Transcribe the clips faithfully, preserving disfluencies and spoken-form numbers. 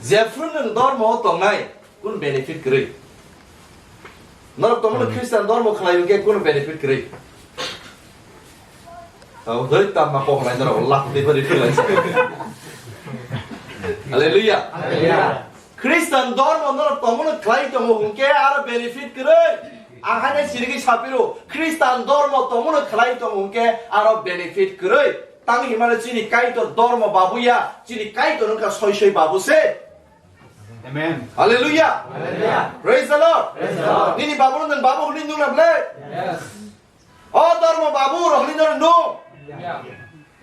Jephru nwng dormo o tongnai, kun benefit kwrwi? Norok tongmani Christian dormo khlai hwnkhe kun benefit kwrwi? Tamo doi tamma kok lai norok lak dei bari khlai. Hallelujah. Hallelujah. Christian dormo norok tongmani khlai tongo hwnkhe aro benefit kwrwi. Ang haino sirigwi sapiro, Christian dormo tongmani khlai tongo hwnkhe aro benefit kwrwi. Tang himano chini Kaitor dormo babuya, chini Kaitor wngkha soi soi babu se. Amen. Hallelujah. Hallelujah. Praise the Lord. Praise the Lord. Nini babu nwng babu hwnwi nung na ble? Yes. O dormo babu rohli no nung. Yeah.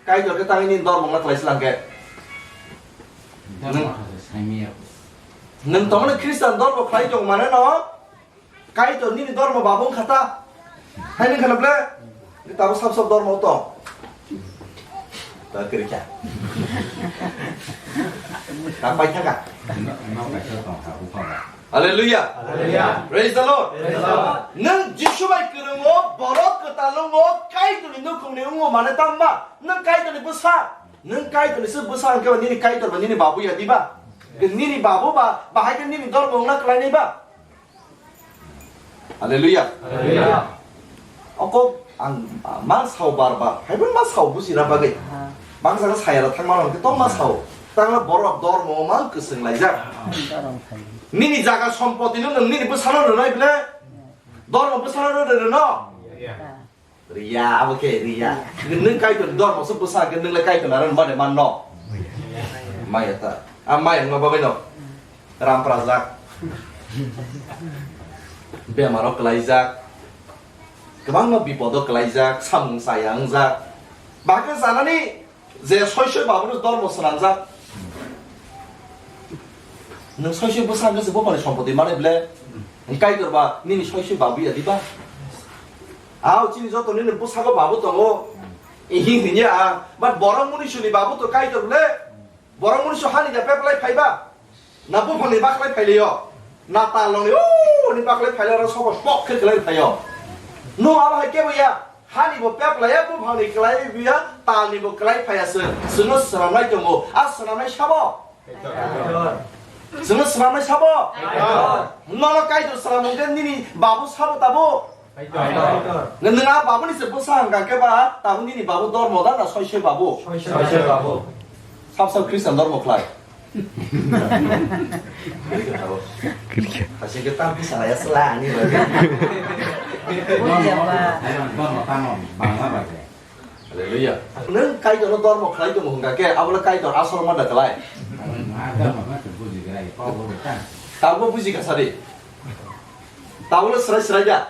Kaitor ke tang nini dormo na khlai slang ke. Dormo Nwng- khlai sai miya. Nwng tongmani Christian dormo khlai tong mane no? Kaitor nini dormo babu wngkha ta? Hai nini khana ble? Ni tabo sab sab dormo to. Ta kiri kya? Ta pai thaka. No, no, kaisa tong kha, bukha ba. Hallelujah. Hallelujah. Praise the Lord. Praise the Lord. Nwng Jisu bai kwrwngo, borok kwtal wngo, Kaitorni nukhungni wngo mane tamba? Nwng Kaitorni bwsa. Nwng Kaitorni se bwsa hwnkhe ba nini Kaitor ba nini babu ya diba? Nini babu ba, bahai khe nini dormo wngna kwlainai ba? Hallelujah. Hallelujah. Oko ang, ah, ma sao bar bar. Hai bo ma sao buji na bagwi. Aha. Bangsa khe saya ra thang mano hwnkhe tong ma sao. Tang na borok dormo mang kwswng laijak. Dormo khai. Nini jaga sompoti no nwng nini bwsano rwnai ble? Dormo bwsano rw rw no? Yeah. Riya, abo khe riya. Nwng Kaitor dormo se bwsa khe nwng le Kaitor naran mane man no? Maya ta. A maya wngma bagwi no? Ram prajak. Bemaro kwlaijak. Kwbangma bipodo kwlaijak, samung chaya wngjak. Ba khe janani je soi soi babuno dormo swnamjak. Nwng soi soi bwsa hwnkhe se buphani sompoti manwi ble? Nwng Kaitor ba nini soi soi babu ya diba? Ao chini joto nini bwsago babu tongo. Ihi hinya ang. But borok munisuni babu to Kaitor ble? Borok munisuni hani da peplai phaiba? Na buphangni baklai phailaio, na talnoni o ni baklai phailai oro sobo pok khe kwlai phaio. Nwng abo hai kebo ya, hani bo pep laiya, buphangni kwlai biya, talni bo kwlai phaiya se, chwngno swnamnai tongo, a swnamnai sabo? Chwngno swnamnai sabo? Nono Kaitor swnamung khe nini babu sabo tabo? Nwng a babuni se bwsa hwnkha khe ba, tabuk nini babu dormo da na soi soi babu? Soi soi babu. Sab sab Christian dormo khlai. Asing ke tampi saya sela ani lagi. Hallelujah. Nwng Kaitorno dormo khlai tongmo hwnkha khe, abo le Kaitor asol ma da khlai? Tabuk buji kha sadi. Tabuk le srai srai da.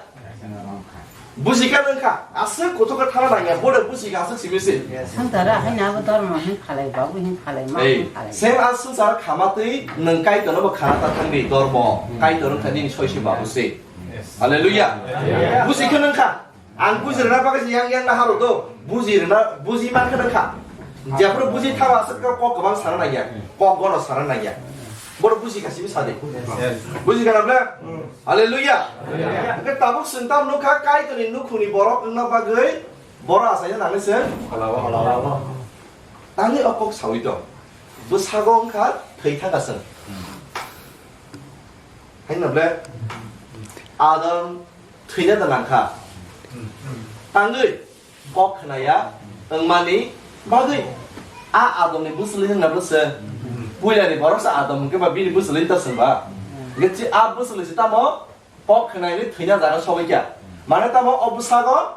Buji kha nwng kha. Aswk kuthuk khe thana nangya. Bodo buji kha aswk simi se. Sangsara haino abo dormo hin khalai, babu hin khalai, ma Ei, hin khalai. Same as sangsara khama twi nwng Kaitorno bo khana ta thangdi dormo. Kaitor wngkha nini soi soi babu se. Hallelujah. Buji kha nwng kha. Ang buji rwna bagwi se yang yang na haro do. Buji rwna, buji man kha nwng kha. Jephru buji thawa aswk kok kwbang sana nangya. Kok gono sana nangya. Bodo buji kha simi sadi. Buji kha na ble? Hallelujah. Hallelujah. Hwnkhe tabuk chwng tam nukha, Kaitorni nukhungni borok wngna bagwi borok achaina nangni chwng phalao. Phalao. Tangwi o kok sawi tong. Bwsago wngkha thwi thangkha chwng. Haino ble Adam thwina da nangkha. Tangwi kok khnaya wngmani bagwi a Adamni bwswlwi wngna bwswk. Puilani borok se Adam hwnkhe ba bini bwswlwi ta chwngba. Hwnkhe chi a bwswlwi se tamo kok khnayani thwina jaga sogwi kha. Mane tamo o bwsago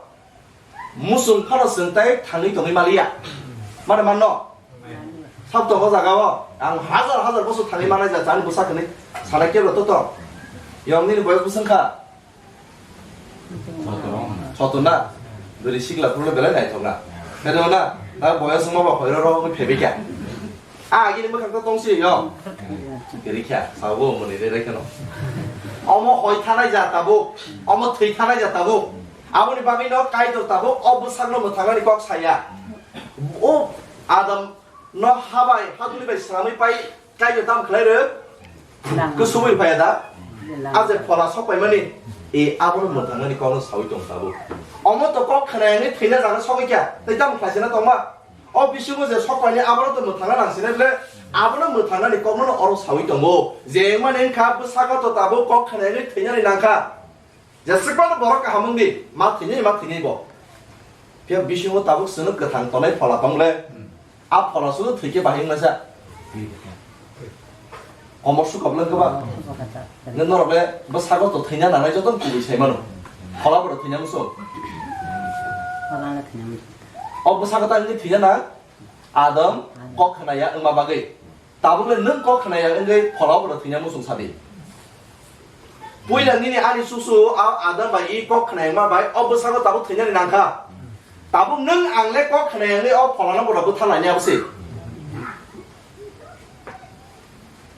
musung phano chwng tai thangwi tongwi maliya. Mane manno? Sab tongo jaga o. Ang hazar hazar bosor thangwi manai ja chani bwsa khnwi. Sana kebra to to. Yong nini boyos bwswng kha. Soto na. Dori sikla phuru belai naithok na. Khe na? Na boyos wngma ba khoiro ro phebe kya. A gini mwkhang to tongsi yo. Kiri kya. Sabo muni re re kano. Omo hoi thanai ja tabo. Omo thwi thanai ja tabo. Aboni bagwi no Kaitor tabo o bwsakno mwthangnani kok saya. O Adam no habai haduli bai swnamwi pai Kaitor tam khlai rw. Nang. Kusubui phaya da. Nang. A je phola sok paimani, e abono mwthangnani kokno sawi tong tabo. Omo to kok khnayangni thwina jaga sogwi kya, tei tam khlaisina tongma? O bisingo je sok painai abono to mwthangna nang sinai ble, abono mwthangnani kokno no oro sawi tongo. Je wngmani wngkha bwsako to tabuk kok khnaiyagwi thwinani nangkha. Jeswkmano borok kaham wngdi, ma thwinai, ma thwinai bo. Phiya bisingo tabuk chwngno kwthang tonai phola tong le. A phola sudo thwikhe bahai wnglaisa. Komor sukha bwlwng kwbang. Nang norok le bwsako to thwina nangnai joto kubui sai mano. Phola bo thwina muchung. O bwsako ta wngwi thwina nang. Adam kok khna ya wngma bagwi. Tabuk le nwng kok khna ya wngwi phola bo thwina muchung sadi. Puila nini ani susu a Adam bai i kok khna ya wngma bai o bwsako tabuk thwinani nangkha. Tabuk nwng ang le kok khna ya wngwi o pholano bo bwtha laini abo se.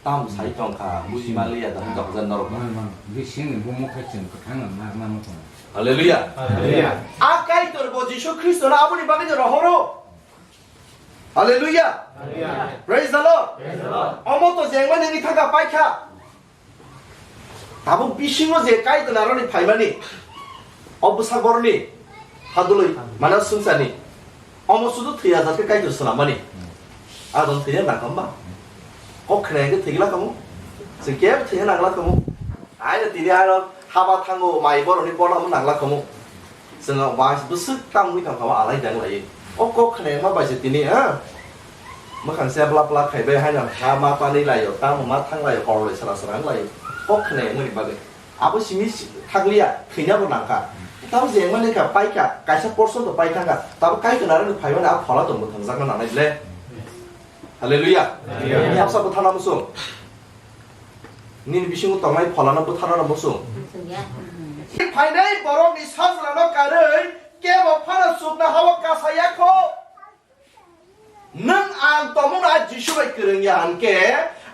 Tam sai tong kha, buji manliya da, hwnjak jan norok. Mang, mang, bisingni bumung khai chwng kwthang ma, ma, ma, ma, ma. Hallelujah. Hallelujah. A Kaitor bo Jisu Khristo no aboni bagwi no rohoro. Hallelujah. Hallelujah. Praise the Lord. Praise the Lord. Omo to jengmani ni thaka paikha. Tabuk bisingo je Kaitor naroni phaimani. O bwsakborni hadulwi mana swngchani. Omo sudu thwiya jat khe Kaitor swlammani. Adon thwiya nangkha hwnba? Kok khna khe thwigwla kamo? Chwng kebo thwiya nangla kamo? Aino tini aro haba thango mai borokni borokno nangla kamo? Chwng bai bwswk tangwi tongkha alai dang lai. O kok khna ma bai se tini ha? Mwkhang se bla bla khaibai haino ha ma pani laio, tamo ma thang laio, korloi sara sara wng laio. Kok khna mani bagwi. Abo simi si-, thakliya, thwina bo nangkha. Tamo je mani kha, paikha, kaisa portion to pai thangkha. Tamo Kaitor narani phaimani a phola tong bo thangjakna nangnai ble. Hallelujah. Hallelujah. Ni hapsa bo thana muchung. Nini bisingo tongnai pholano bo thana muchung. Phainai borokni sajlano karwi kebo phano chukna hao kasaya kho. Nwng ang tongmungno a Jisu bai kwrwng ya hwn khe,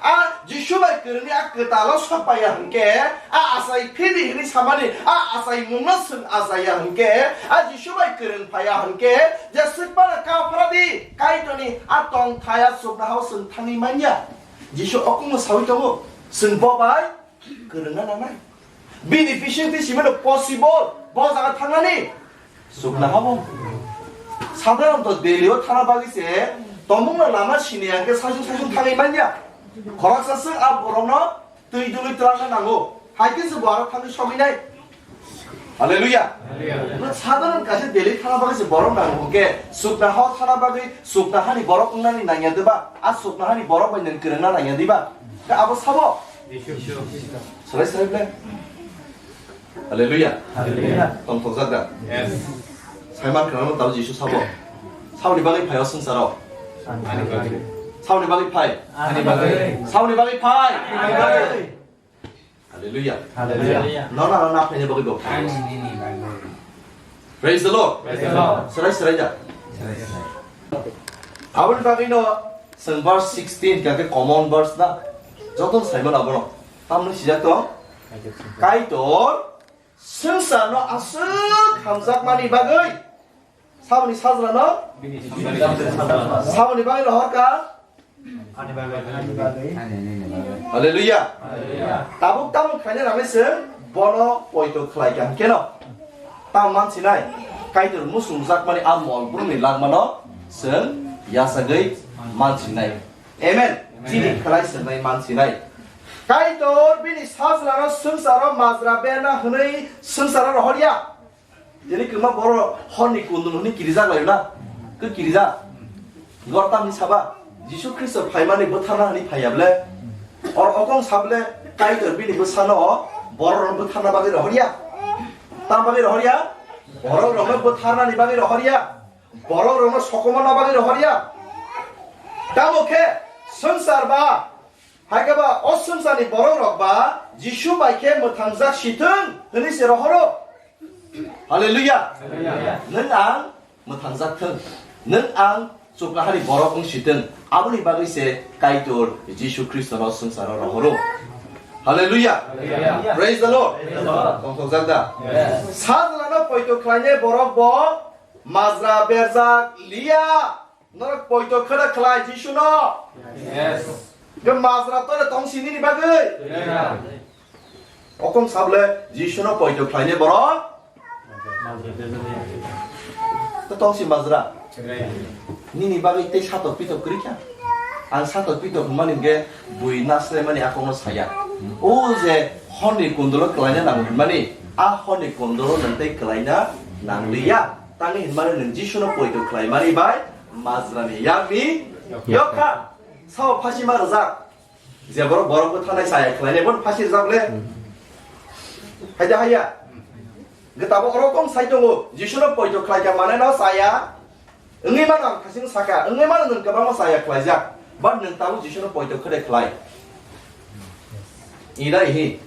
a Jisu bai kwrwngni a kwtalo sok pai ya hwn khe, a achai phidi hwnwi samani, a achai mungno chwng achai ya hwn khe, a Jisu bai kwrwng phai ya hwn khe, jeswk phano kha phra di, Kaitorni a tongthai a chuknohao chwng thangwi man ya. Jisu okungno saui tongo, chwng bo bai kwrwngna nangnai. Bini bisingtwi simi no possible, bo jaga thangnani. Chuknohao. Sadharanto Delhi o thana bagwi se tongmungno lama sini ya hwnkhe saichung saichung thangwi man ya. Khoroksa swk a borokno twi dului twlangna nango. Hai khe se bo aro thangwi sogwi nai. Hallelujah. Hallelujah. No sadharan kaisa Delhi thana bagwi se borok nango hwnkhe chuknohao thana bagwi chuknohani borok wngnani nangya diba? A chuknohani borok bai nwng kwrwngna nangya diba? Khe abo sabo? Jisu. Swrai swrai ble. Hallelujah. Hallelujah. Tongthokjak da? Yes. Saiman khwnano tabo Jisu sabo. Saboni bagwi phai o swngcharo? Ani bagwi. Saboni bagwi phai? Ani bagwi. Saboni bagwi phai? Ani bagwi. Hallelujah. Hallelujah. Nona nona phaini bagwi bo phai o. Ani nini bagwi. Praise the Lord. Praise the Lord. Swrai swrai da? Swrai swrai. Aboni bagwi no chwng verse sixteen kake common verse na. Joto saimano abono. Tamni sijak to? Kaitor swngcharno aswk hamjakmani bagwi. Saboni sajlano? Saboni bagwi rohorka? Hallelujah. Tabuk tamo khaina rami se bono poito khlai kha hwnkhe no. Tam mansinai. Kaitor musungjakmani a mol brumni langmano chwng yachagwi mansinai. Amen. Amen. Chini khlai swngnai mansinai. Kaitor bini sajlano swngcharo majra bena hwnwi swngcharo rohorya. Tini kwma borok horni kundun hwnwi kirijak laio na? Khe kirijak. Gor tamni saba? Jisu Khristo phaimani bwtharna hwnwi phaiya ble? Or okong sa ble Kaitor bini bwsano borok rok bwtharna bagwi rohorya? Tam bagwi rohorya? Borok rokno bwtharnani bagwi rohorya? Borok rokno sokomorna bagwi rohorya? Tamo khe swngchar ba, hai khe ba o swngcharni borok rok ba Jisu bai khe mwthangjak sithwng hwnwi se rohoro. Hallelujah. Hallelujah. Nwng ang mwthangjak thwng, nwng ang chuknohani borok wng sithwng, aboni bagwi se Kaitor Jisu Khristono swngcharo rohoro. Hallelujah. Hallelujah. Praise the Lord. Praise the Lord. Tongthokjak da? Yes. Sajlano poito khlainai borok bo majra berjak liya. Norok poito khwna khlai Jisuno? Yes. Ke majra tore tong si nini bagwi? Yeah. Okom sable Jisuno poito khlainai borok? To tong si majra. Yeah. Nini bagwi tei satok pitok kwrwi kha. Ang satok pitok hwnmani hwnkhe bui nasle mani a kokno saya. O je horni kondolo kwlaina nango hwnmani, a horni kondolo nwng tei kwlaina nangliya. Tamni hwnmani nwng Jisuno poito khlaimani bai majrani yakni yok kha. Sao phasi ma rwjak. Je borok, borok bwthanai chaya khlainai, bono phasi rwjak le. Haida haya. Hwnkhe tabuk oro tong sai tongo, Jisuno poito khlai kha manai no chaya. Wngwi mano ang khasing saka, wngwi mano nwng kwbangma chaya khlaijak. But nwng tabuk Jisuno poito khe de khlai. Ida ihi.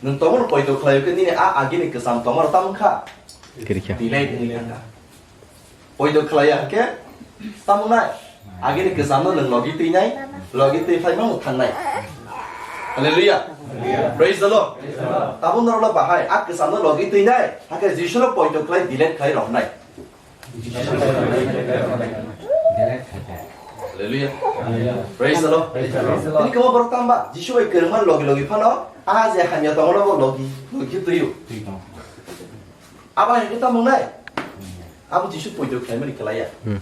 Nwng tomono poito khlai khe nini a agini kwcham tomoro tamo kha. Kirikha. Delay wngwi thangkha. Poito khlaiya hwnkhe tamo nai? Agini kwchamno nwng logi twi nai, logi twi phaima nwng thangnai. Hallelujah. Praise the Lord. Tabuk norokno bahai a kwchamno logi twi nai, hakhe Jisuno poito khlai delete khlai romnai. Hallelujah. Praise the Lord. Tini kwma borok tamba Jisu bai kwrwngma logi logi phano a je hamya tongo logi logi twiyo. Abo hai khe tamo nai? Abo Jisu poito khlaimani kwlaiya. Hmm.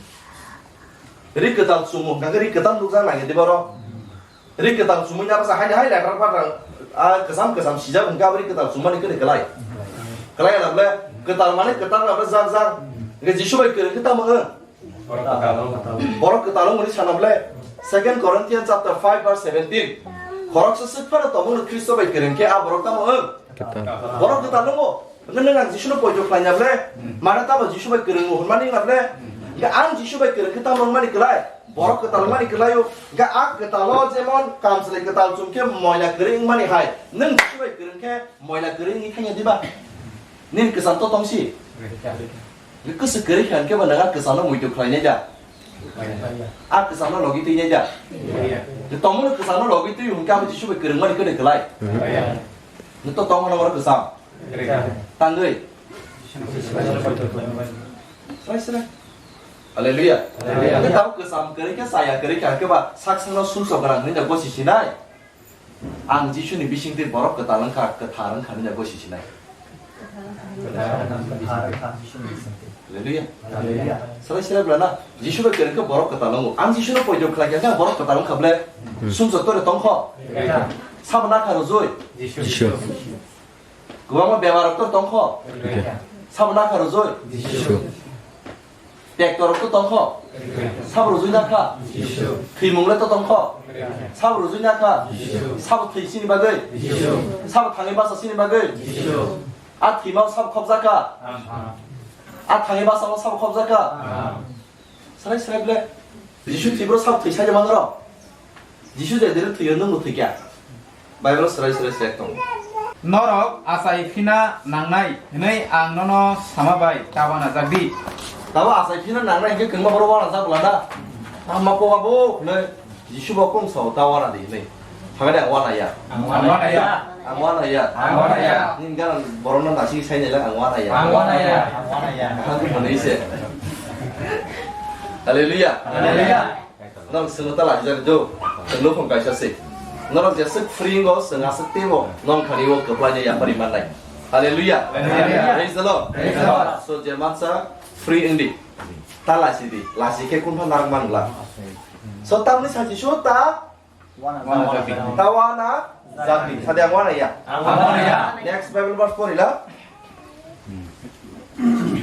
Ri kwtal chumo, hwnkha khe ri kwtal nukjak nangya de boro. Ri kwtal chumui na bwsa haino hai letter phatar, a kwcham kwcham sijak hwnkha abo ri kwtal chumani kwrwi kwlai. Kwlai na bole, kwtal mani kwtal na bole jak jak. Hwnkhe Jisu bai kwrwi khe tamo wng? Borok kwtal wng hwnwi sana bole, Second Corinthians chapter five verse seventeen. Khoroksa swk phano tongmano Khristo bai kwrwng khe a borok tamo wng? Kwtal. Borok kwtal wngo. Hwnkhe nwng ang Jisuno poito khlaina bole, mane tamo Jisu bai kwrwngo hwnmani wngna bole? Hwnkhe ang Jisu bai kwrwng khe tamo wngmani kwlai? Borok kwtal wngmani kwlaio. Hwnkhe a kwtalo jemon kamchwlwi kwtal chum khe moila kwrwi wngmani hai, nwng Jisu bai kwrwng khe moila kwrwi wngwi thangya diba? Nini kwcham to tongsi. Kwswk kwrwi kha hwnkhe bo nwng a kwchamno muitu khlainai da? A kwchamno logi twinai da? Tongmani kwchamno logi twi hwnkhe abo Jisu bai kwrwngmani kwrwi kwlai. Nwng to tongmano oro kwcham. Tangwi. Srai srai. Hallelujah. Hallelujah. Hwnkhe tabuk kwcham kwrwi khe chaya kwrwi kha hwnkhe ba sak sakno sumsok gwnang hwnwi da gosi sinai. Ang Jisuni bisingtwi borok kwtal wngkha, kwthar wngkha hwnwi da gosi sinai. Hallelujah. Hallelujah. Srai srai bwla na. Jisu bai kwrwng khe borok kwtal wngo. Ang Jisuno poito khlai khe ang borok kwtal wngkha bwle. Sumsok tore tongkho. Sabo nakha rwjui. Jisu. Kwbangma bemar rok to tongkho. Sabo nakha rwjui. Jisu. Tekto rok to tongkho. Sabo rwjui nakha. Jisu. Thwimung le to tongkho. Sabo rwjui nakha. Jisu. Sabo thwi sini bagwi. Jisu. Sabo thangwi basa sini bagwi. Jisu. A thwima sabo khobjakha. A thangwi basa sabo khobjakha. Srai srai bwle. Jisu thwibro sabo thwi sai mano rok. Jisu je dire thwio nwngbo thwikya. Bible srai srai se tongo. Norok achai phina nangnai hwnwi ang nono sama bai ta uanajak di. Tabo achai phina nangnai hwnkhe kwngma borok uanajak bwla da? Tamo kok abo hwnwi Jisu bo kung sao ta uana di hwnwi. Thangani ang uanaya. Ang uanaya. Ang uanaya. Ang uanaya. Nini gana borokno naisingwi sainai lang ang uanaya. Ang uanaya. Ang uanaya. Kaham khe hwnwi se. Hallelujah. Hallelujah. Norok chwngno ta lachijak do, chwng nukhung kaisa se. Norok jeswk free wngo, chwng aswk teibo nong thani o kwplaino yapharwi mannai. Hallelujah. Hallelujah. Praise the Lord. Praise the Lord. So je mansa free wngdi. Ta lachi di, lachi khe kunpha narwk man bwla. So tamni sachi so ta, ta uanajak di. Sadi ang uanaya. Ang uanaya. Next Bible verse pori la.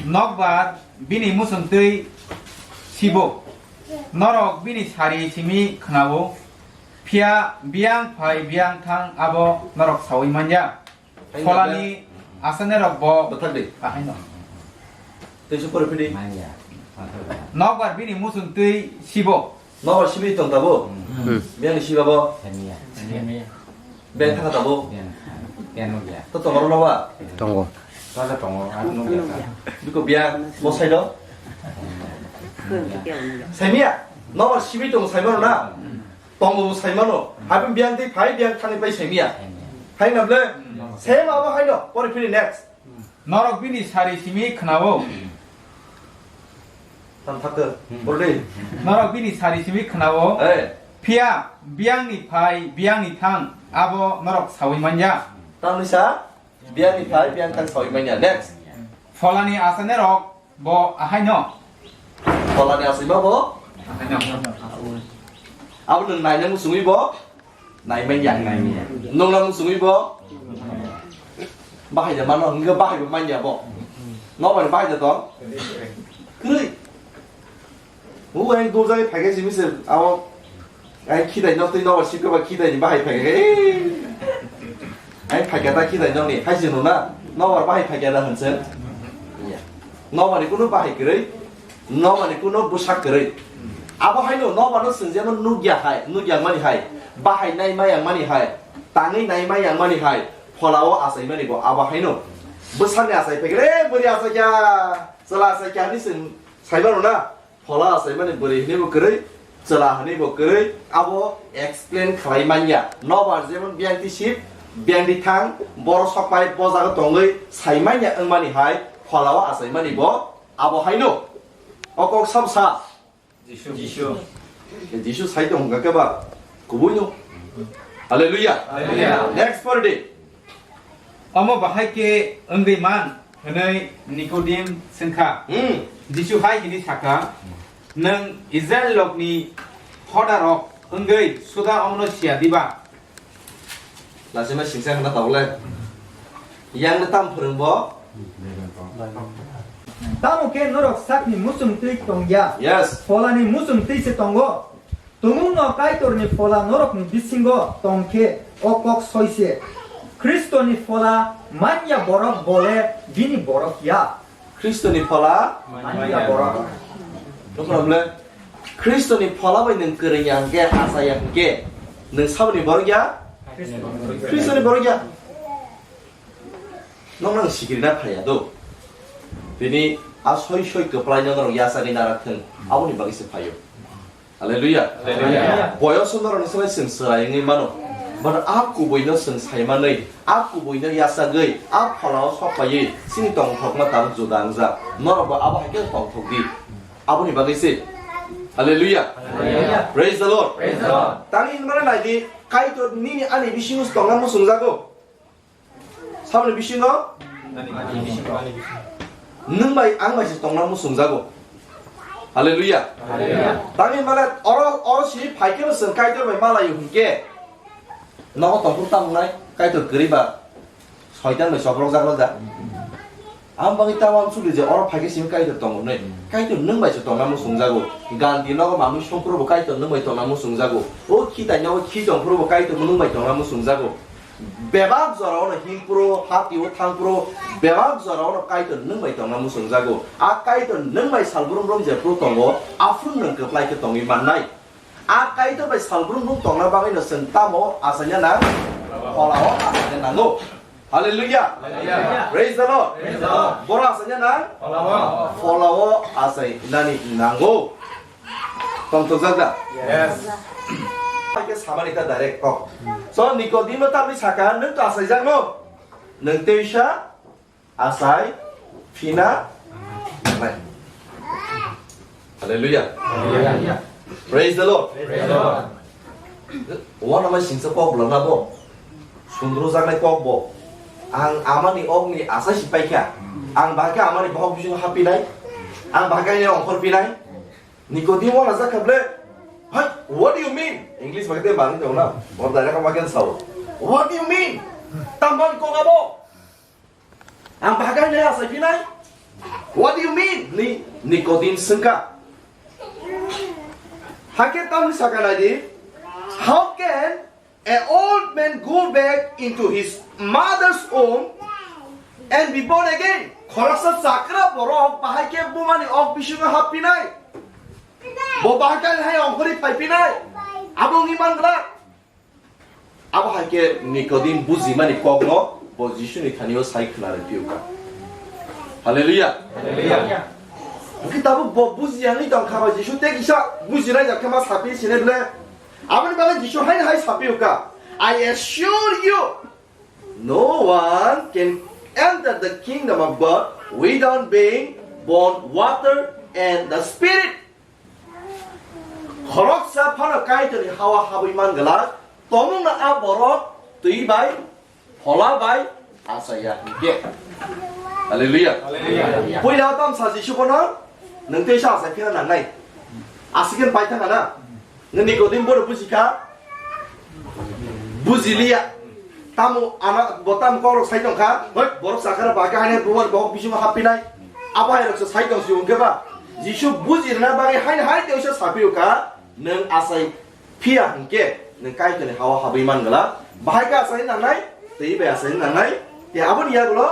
Nokbar bini muchungtwi sibo. Norok bini sari simi khwnao, phiya biyang phai biyang thang abo norok saui manya. Pholani asanerok bo bwthak di. Ahaino. Tei se pore phidi. Nokbar bini muchungtwi sibo. Nokbar simi tong tabo? Hmm. Biyangni siba bo? Semiya. Biyang thangkha tabo? Biyang. Biyang nukya. To tongoro noba? Tongo. Tole tongo, ar nukya. Biko biyang bosai do? Semiya. Nokbar simi tong saimano na? Tongo bo saimano. Haibini biyang tei phai biyang thani pai semiya. Hai na ble? Sema abo haino. Pore phiri next. Norok bini sari simi khwnao. Tam thakto. Bordi. Norok bini sari simi khwnao. Hey. Phiya biyangni phai biyangni thang abo norok saui manya. Tamni sa biyangni phai biyang thang saui manya. Next. Pholani asanerok bo ahaino. Pholani asai ma bo? Abo nwng naina muchungwi bo? Naimanya. Naimanya. Nungna muchungwi bo? Bahai da mano, hwnkhe bahai bo manya bo. Nokbar bahai da tong? Kwrwi. O, ang dol jagwi phaikhe simi se, abo, ang khitai nok twi nobar sipka ba khitai ni bahai phaikhe, eh. Ang phaikha ta khitai nokni, hai se nuna, nobar bahai phaikha da hwnse. Iya. Nobar ni kunu bahai kwrwi, nobar ni kunu bwsak kwrwi. Abo haino nobar no swngjama nukya hai, nukya mani hai, bahai nai maya mani hai, tangwi nai maya mani hai, phola o achai mani bo abo haino. Bwsak ni achai phaikhe, eh, bwrwi achai kha, chwla achai kha, hinwi chwng sai mano na. Phola achaimani bwrwi hwnwi bo kwrwi, chwla hwnwi bo kwrwi, abo explain khlai manya. Nobar jemon biyang twi sip, biyang twi thang, borok sok pai bo jaga tongwi sai manya wngmani hai, phola o achaimani bo abo haino. O kok sab sa. Jisu. Jisu. Jisu sai tong hwnkha khe ba kubui no. Hallelujah. Hallelujah. Next pore di. Omo bahai khe wngwi man? Hwnwi Nikodim swngkha. Hmm. Jisu hai hwnwi sakha, "Nwng Israil lokni hodarok wngwi suda omono siya diba?" Lachiba singsa khna tabole. Yang no tam phwrwng bo? Tamo khe norok sakni muchung twi tongya. Yes. Pholani muchung twi se tongo. Tumungno Kaitorni phola norokni bisingo tong khe o kok soi se. Khristoni phola manya borok bole bini borok ya. Khristoni phola manya borok. Nukho bole, Khristoni phola bai nwng kwrwng ya hwnkhe, acha ya hwnkhe, nwng saboni borok ya? Khristoni borok ya. Nokno ang sikirina phaiya do. Bini a soi soi kwplai no norok yachagwi narak thung, aboni bagwi se phaio. Hallelujah. Hallelujah. Boyoso norokni slai chwng chwrai wngwi mano. But a kubuino chwng sai manwi, a kubuino yachagwi, a pholao sok paiwi chini tongthokma tabuk juda wngjak. Norokbo abo hai khe tongthok di. Aboni bagwi se. Hallelujah. Hallelujah. Praise the Lord. Praise the Lord. Tangwi hinmano nai di, Kaitor nini ani bisingo tongna muchungjago. Saboni bisingo? Nwng bai ang bai se tongna muchungjago. Hallelujah. Hallelujah. Tangwi mane oro, oro si phai khe chwng Kaitor bai malaio hwnkhe. Nogo tongphuru tamo wngnai, Kaitor kwrwi ba Soitan bai sobrok jak rok da. Ang bagwi tamo ang chuli je oro phai khe simi Kaitor tongo hwnwi. Kaitor nwng bai se tongna muchungjago. Gandhi nogo mamwi songphuru bo Kaitor nwng bai tongna muchungjago. O khitai nogo khi tongphuru bo Kaitor nwng bai tongna muchungjago. Bebak jora ono himphuru, hati o thangphuru, bebak jora ono Kaitor nwng bai tongna muchungjago. A Kaitor nwng bai salbrum brum jephuru tongo, aphuru nwng kwplai khe tongwi mannai. A Kaitor bai salbrum brum tongna bagwi no chwng tamo achaina nang? Phola o achaina nango. Hallelujah. Hallelujah. Praise the Lord. Praise the Lord. Boro achaina nang? Phola o. Phola o achainani nango. Tongthokjak da? Yes. Hai khe samani ta direct kok. So Nikodimo tamni saka, "Nwng to achaijak no? Nwng teisa achai phina nangnai." Hallelujah. Hallelujah. Praise the Lord. Praise the Lord. Wana mai singsa kok bwlana bo. Sundru jaknai kok bo. Ang amani okni asa si paikha. Ang bahai khe amani bohok bisingo hapinai. Ang bahai khe ongkhor pinai. Nikodimo wana jakha ble. Hai, what do you mean? English bahai te mani tong na. Bor direct ma ken sao. What do you mean? Tamban kok abo? Ang bahai le asai pinai? What do you mean? Ni Nikodin sengka. Hake tamni sakana di, "How can a old man go back into his mother's home?" And be born again. Khoroksa chakra borok bahai khe bumani ok bisingo hap pinai. Bo bahai khe hai ongkhorwi phai pinai. Abo wngwi man glak. Abo hai khe Nikodim bujimani kokno bo Jisuni thani-o sai khna rw phiyokha. Hallelujah. Hallelujah. Hwnkhe tabuk bo bujiya wngwi tongkha ba Jisu tei kisa bujinai jak khe ma saphi sini ble. Aboni bagwi Jisu haino hai saphi-o kha, "I assure you, no one can enter the kingdom of God without being born water and the Spirit." Khoroksa phano Kaitorni hawa habwi man glak, tongmungno a borok twi bai, phola bai achaiya hwnkhe. Hallelujah. Hallelujah. Puila o tamo sa Jisu bono, Nwng tei sa asai phina nangnai. Aswk khe pai thangkha na. Nwng Nikodem bono buji kha. Bujiliya. Tamo ana bo tamo kokrok sai tongkha. Hoi, borok sakha ba khe haino bo bohok bisingo hapinai. Abo hai rok se sai tong si hwnkhe ba. Jisu bujirina bagwi haino hai teisa saphiyo kha. Nwng asai phiya hwnkhe nwng Kaitorni ha-o habwi man glak. Bahai khe asai nangnai, twi bai asai nangnai, tei aboni yagulo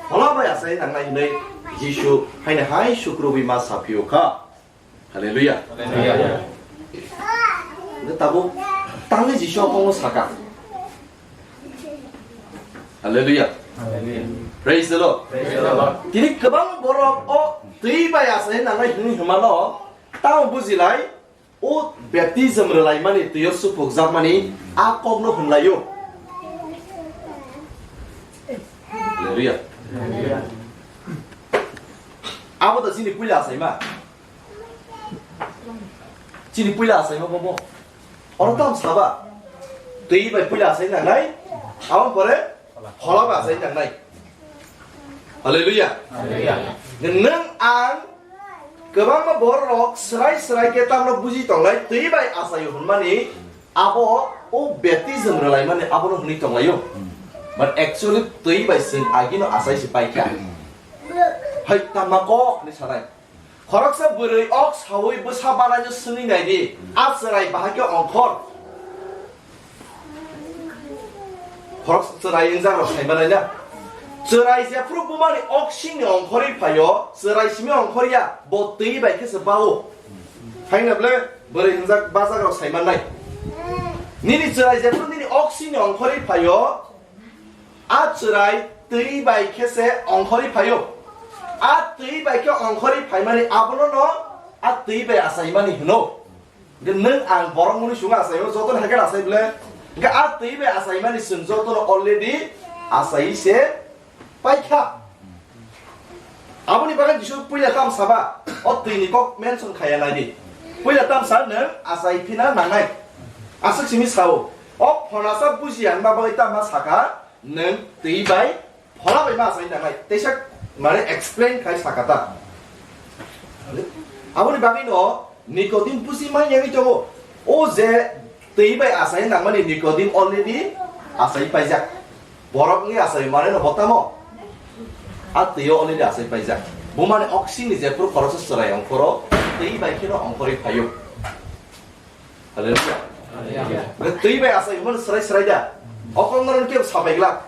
phola bai asai nangnai hwnwi Jisu haino hai sukrubwi ma saphiyo kha. Haleluya. Haleluya. Hwnkhe tabuk tangwi Jisu abono saka. Haleluya. Haleluya. Praise the Lord. Praise the Lord. Tini kwbang borok o twi bai asai nangnai hwnwi hwnmano tamo bujilai. O baptism rwlaimani, twiyo suphukjakmani a kokno hwnlaio. Haleluya. Abo da chini puila achaima. Chini puila achaima bobo. Oro tamo saba. Twi bai puila achai nangnai. Aboni pore phola bai achai nangnai. Haleluya. Haleluya. Nwng ang kwbangma bororok swrai swrai khe tamno buji tongnai, twi bai achaio hwnmani abo o baptism rwlaimani abono hwnwi tonglaio. But actually twi bai chwng agino achai se paikha. Hai tama kok ni sanai. Khoroksa bwrwi ok saui bwsa banaino swngwi naidi, a chwrai bahai khe ongkhor. Khorok chwrai wngjak rok sai manai na. Chwrai jephru bumani oksingni ongkhorwi phaio, chwrai simi ongkhorya, bo twi bai khe se bao. Haino ble bwrwi wngjak bajak rok sai mannai. Nini chwrai jephru nini oksingni ongkhorwi phaio, a chwrai twi bai khe se ongkhorwi phaio. A twi bai khe ongkhorwi phaimani abono no a twi bai achaimani hwno. Hwnkhe nwng ang borok mwnwi sung achaio, jotono hai khe achai ble. Hwnkhe a twi bai achaimani chwng jotono already achai se paikha. Aboni bagwi Jisu puila tam saba, o twini kok mention khaiya naidi. Puila tam sa nwng achai phina nangnai. Aswk simi sao, o phonasa bujiya hwnba bagwi tamo sakha, nwng twi bai Phola bai ma sai nangnai, teisa mane explain khai sakha ta. Aboni bagwi no Nicodim buji man yagwi tongo. O je twi bai asai nangmani Nicodim already asai paijak. Borok ni asai mane no botamo. A twi o already asai paijak. Bumani oxygen ni je pro khoroksa chwrai ongkhoro, twi bai kheno ongkhorwi phaio. Haleluya. Haleluya. Twi bai asai mane chwrai chwrai da. Okong no kebo sabai glak.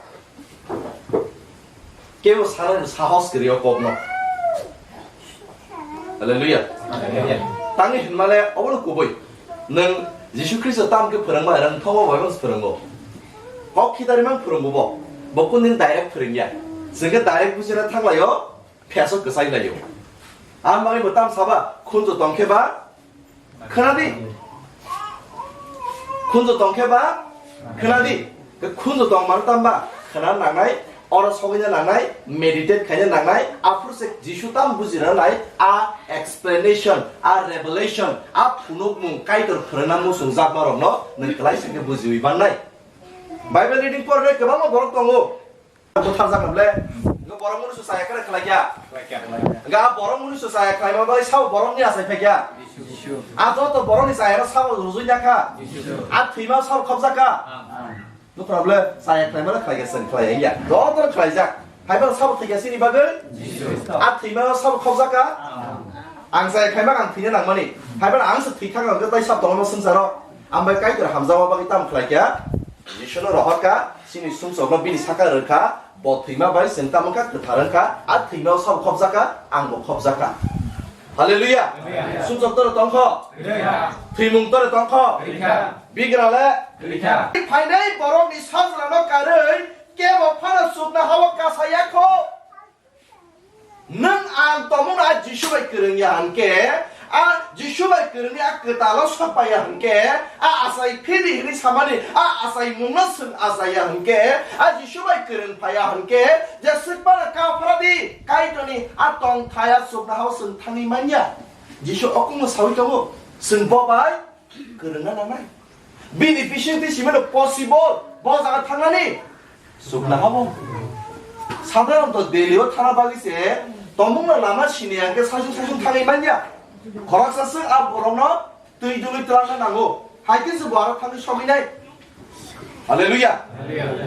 Kebo sanani sahos kwrwi o kokno. Haleluya. Haleluya. Tangwi hinmale obono kubui. Nwng Jisu Khristo tam khe phwrwngma rang thongma bai bangsi phwrwngo. Kok khitari mang phwrwngo bo. Bo kundin direct phwrwngya. Jwngkhe direct bujina thanglaio, pheso kwchai laio. Ang bagwi bo tam saba khunju tongkhe ba Khwnadi. Khunju tongkhe ba khwnadi. Khunju tong mano tamba khwna nangnai, oro sogwina nangnai, meditate khaina nangnai, aphuru se Jisu tam bujina nangnai, a explanation, a revelation, a phunukmung Kaitor phwrwngna muchungjakma rokno nwng kwlai se khe bujiwi mannai. Bible reading porre kwbangma borok tongo. Butharjak na ble. Nga borok munu su saya kare khlai kya? Khlai kya, khlai kya. Nga borok munu su saya khlai ma bai sabo borok ni asai phai kya? Jisu. A joto borok ni saya sabo rujui ya kha? Jisu. A thwima sabo khobjak kha? Ang. No problem, saya khlai ma khlai kya sen khlai ya. Joto khlai jak. Hai ba sabo thwikya sini bagwi? Jisu. A thwima sabo khobjak kha? Ang. Ang saya khlai ma ang thwina nang mani. Hai ba ang se thwi thang ang tai sab tong no swngcharo. Ang bai Kaitor hamjama bagwi tam khlai kya? Jisu no rohor kha. Chini sumsokno bini saka rwkha, bo thwima bai chwng tamo kha kwthar wngkha, a thwimao sabo khopjakha, ang bo khopjakha. Haleluya! Haleluya! Sumsok toro tongkho? Haleluya! Thwimung toro tongkho? Haleluya! Bigrale? Haleluya! Phainai borokni sajlano karwi kebo phano chukna hao kasayakho. Nwng ang tongmano a Jisu bai kwrwng ya hwnkhe, a Jisu bai kwrwngni a kwtalo sok paiya hwnkhe, a achai phidi hwnwi samani a achaimungno chwng achaiya hwnkhe, a Jisu bai kwrwng phaiya hwnkhe, je swkmano kaphradi Kaitorni a tongthaya chuknahao chwng thangwi manya. Jisu okungno saui tongo, chwng bo bai kwrwngna nangnai. Bini bisingtwi simano possible bo jaga thangnani. Chukna habo. Sadharonto Delhi o thana bagwi se Tongmungno lama sini hwnkhe saichung saichung thangwi manya. Khoroksa swk a borokno twi dului twlangna nango. Hai khe se bo aro thangwi sogwi nai. Hallelujah.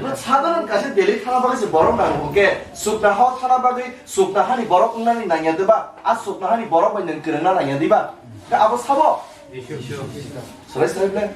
No sadharon kaisa Delhi thana bagwi se borok nango hwnkhe, sukna hao thana bagwi sukna hani borok wngnani nangya diba? A sukna hani borok bai nwng kwrwngna nangya diba? Khe abo sabo? Jisu. Swrai swrai ble.